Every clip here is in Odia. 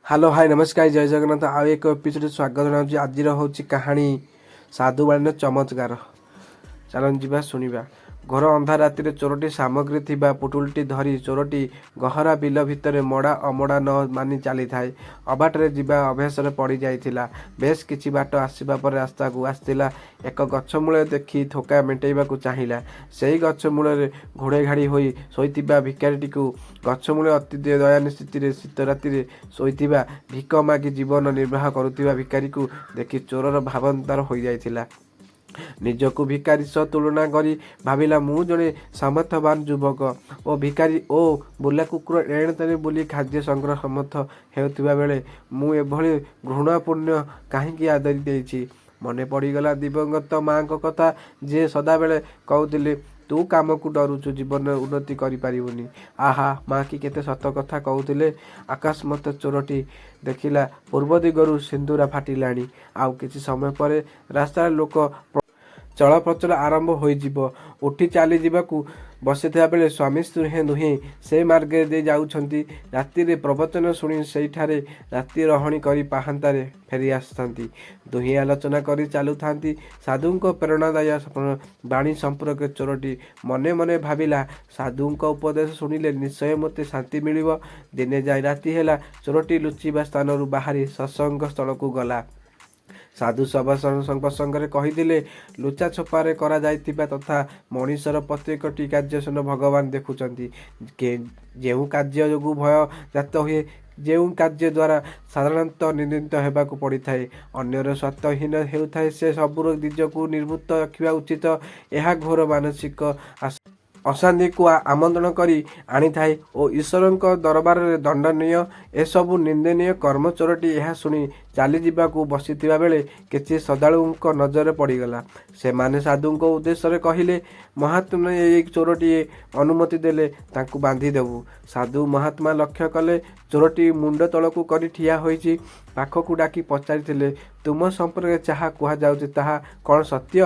ହ୍ୟାଲୋ, ହାଇ, ନମସ୍କାର, ଜୟ ଜଗନ୍ନାଥ। ଆଉ ଏକ ଏପିସୋଡ଼ ସ୍ୱାଗତ ଜଣାଉଛି। ଆଜିର ହେଉଛି କାହାଣୀ ସାଧୁବାଣୀର ଚମତ୍କାର। ଚାଲନ୍ତୁ ଯିବା, ଶୁଣିବା। ଘୋର ଅନ୍ଧାର ରାତିରେ ଚୋରଟି ସାମଗ୍ରୀ ଥିବା ପୁଟୁଳିଟି ଧରି ଚୋରଟି ଗହରା ବିଲ ଭିତରେ ମଡ଼ା ଅମଡ଼ା ନ ମାନି ଚାଲିଥାଏ। ଅବାଟରେ ଯିବା ଅଭ୍ୟାସରେ ପଡ଼ିଯାଇଥିଲା। ବେଶ୍ କିଛି ବାଟ ଆସିବା ପରେ ରାସ୍ତାକୁ ଆସିଥିଲା। ଏକ ଗଛ ମୂଳରେ ଦେଖି ଥୋକା ମେଣ୍ଟାଇବାକୁ ଚାହିଁଲା। ସେହି ଗଛ ମୂଳରେ ଘୋଡ଼େଇ ଘାଡ଼ି ହୋଇ ଶୋଇଥିବା ଭିକାରୀଟିକୁ, ଗଛ ମୂଳରେ ଅତି ଦୟନୀୟ ସ୍ଥିତିରେ ଶୀତ ରାତିରେ ଶୋଇଥିବା, ଭିକ ମାଗି ଜୀବନ ନିର୍ବାହ କରୁଥିବା ଭିକାରୀକୁ ଦେଖି ଚୋରର ଭାବାନ୍ତର ହୋଇଯାଇଥିଲା। ନିଜକୁ ଭିକାରୀ ସହ ତୁଳନା କରି ଭାବିଲା, ମୁଁ ଜଣେ ସାମର୍ଥ୍ୟବାନ ଯୁବକ ଓ ଭିକାରୀ ଓ ବୁଲା କୁକୁର ଏଣେ ତେଣେ ବୁଲି ଖାଦ୍ୟ ସଂଗ୍ରହ ସମର୍ଥ ହେଉଥିବା ବେଳେ ମୁଁ ଏଭଳି ଘୃଣାପୂର୍ଣ୍ଣ କାହିଁକି ଆଦରି ଦେଇଛି? ମନେ ପଡ଼ିଗଲା ଦିବଂଗତ ମାଙ୍କ କଥା, ଯିଏ ସଦାବେଳେ କହୁଥିଲେ, "ତୁ କାମକୁ ଡରୁଛୁ, ଜୀବନରେ ଉନ୍ନତି କରିପାରିବୁନି।" ଆହା, ମା କି କେତେ ସତ କଥା କହୁଥିଲେ! ଆକସ୍ମାତ ଚୋରଟି ଦେଖିଲା, ପୂର୍ବ ଦିଗରୁ ସିନ୍ଦୁରା ଫାଟିଲାଣି। ଆଉ କିଛି ସମୟ ପରେ ରାସ୍ତାରେ ଲୋକ ଚଳପ୍ରଚଳ ଆରମ୍ଭ ହୋଇଯିବ। ଉଠି ଚାଲିଯିବାକୁ ବସିଥିବା ବେଳେ ସ୍ୱାମୀ ସ୍ତ୍ରୀ ଦୁହେଁ ସେ ମାର୍ଗରେ ଦେଇ ଯାଉଛନ୍ତି। ରାତିରେ ପ୍ରବଚନ ଶୁଣି ସେଇଠାରେ ରାତି ରହଣି କରି ପାହାନ୍ତାରେ ଫେରି ଆସିଥାନ୍ତି। ଦୁହେଁ ଆଲୋଚନା କରି ଚାଲୁଥାନ୍ତି ସାଧୁଙ୍କ ପ୍ରେରଣାଦାୟୀ ବାଣୀ ସମ୍ପର୍କରେ। ଚୋରଟି ମନେ ମନେ ଭାବିଲା, ସାଧୁଙ୍କ ଉପଦେଶ ଶୁଣିଲେ ନିଶ୍ଚୟ ମୋତେ ଶାନ୍ତି ମିଳିବ। ଦିନେ ଯାଇ ରାତି ହେଲା। ଚୋରଟି ଲୁଚିବା ସ୍ଥାନରୁ ବାହାରି ସତ୍ସଙ୍ଗ ସ୍ଥଳକୁ ଗଲା। ସାଧୁ ସଭା ପ୍ରସଙ୍ଗରେ କହିଥିଲେ, ଲୁଚାଛପାରେ କରାଯାଇଥିବା ତଥା ମଣିଷର ପ୍ରତ୍ୟେକଟି କାର୍ଯ୍ୟ ଭଗବାନ ଦେଖୁଛନ୍ତି। ଯେଉଁ କାର୍ଯ୍ୟ ଯୋଗୁଁ ଭୟ ଜାତ ହୁଏ, ଯେଉଁ କାର୍ଯ୍ୟ ଦ୍ୱାରା ସାଧାରଣତଃ ନିନ୍ଦିତ ହେବାକୁ ପଡ଼ିଥାଏ, ଅନ୍ୟର ସ୍ୱାର୍ଥହୀନ ହେଉଥାଏ, ସେ ସବୁରୁ ନିଜକୁ ନିବୃତ୍ତ ରଖିବା ଉଚିତ। ଏହା ଘୋର ମାନସିକ ଅଶାନ୍ତିକୁ ଆମନ୍ତ୍ରଣ କରି ଆଣିଥାଏ ଓ ଈଶ୍ୱରଙ୍କ ଦରବାରରେ ଦଣ୍ଡନୀୟ। ଏସବୁ ନିନ୍ଦନୀୟ କର୍ମ। ଚୋରଟି ଏହା ଶୁଣି ଚାଲିଯିବାକୁ ବସିଥିବା ବେଳେ କିଛି ଶ୍ରଦ୍ଧାଳୁଙ୍କ ନଜରରେ ପଡ଼ିଗଲା। ସେମାନେ ସାଧୁଙ୍କ ଉଦ୍ଦେଶ୍ୟରେ କହିଲେ, "ମହାତ୍ମା, ଏଇ ଚୋରଟିଏ ଅନୁମତି ଦେଲେ ତାଙ୍କୁ ବାନ୍ଧିଦେବୁ।" ସାଧୁ ମହାତ୍ମା ଲକ୍ଷ୍ୟ କଲେ, ଚୋରଟି ମୁଣ୍ଡ ତଳକୁ କରି ଠିଆ ହୋଇଛି। ପାଖକୁ ଡାକି ପଚାରିଥିଲେ, "ତୁମ ସମ୍ପର୍କରେ ଯାହା କୁହାଯାଉଛି, ତାହା କ'ଣ ସତ୍ୟ?"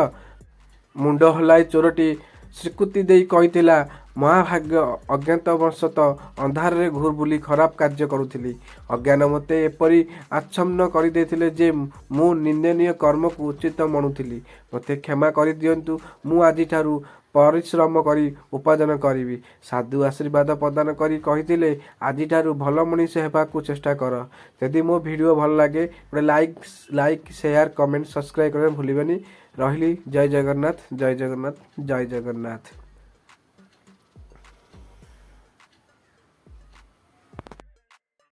ମୁଣ୍ଡ ହଲାଇ ଚୋରଟି ସ୍ୱୀକୃତି ଦେଇ କହିଥିଲା, "ମହାଭାଗ, ଅଜ୍ଞାନବଶତଃ ଅନ୍ଧାରରେ ଘୁରି ବୁଲି ଖରାପ କାର୍ଯ୍ୟ କରୁଥିଲି। ଅଜ୍ଞାନ ମୋତେ ଏପରି ଆଚ୍ଛନ୍ନ କରିଦେଇଥିଲା ଯେ ମୁଁ ନିନ୍ଦନୀୟ କର୍ମକୁ ଉଚିତ ମଣୁଥିଲି। ମୋତେ କ୍ଷମା କରିଦିଅନ୍ତୁ। ମୁଁ ଆଜିଠାରୁ ପରିଶ୍ରମ କରି ଉପାର୍ଜନ କରିବି।" ସାଧୁ ଆଶୀର୍ବାଦ ପ୍ରଦାନ କରି କହିଥିଲେ, "ଆଜିଠାରୁ ଭଲ ମଣିଷ ହେବାକୁ ଚେଷ୍ଟା କର।" ଯଦି ମୋ ଭିଡ଼ିଓ ଭଲ ଲାଗେ, ଗୋଟେ ଲାଇକ୍, ସେୟାର, କମେଣ୍ଟ, ସବସ୍କ୍ରାଇବ୍ କରିବାକୁ ଭୁଲିବେନି। ରହିଲି। ଜୟ ଜଗନ୍ନାଥ, ଜୟ ଜଗନ୍ନାଥ, ଜୟ ଜଗନ୍ନାଥ।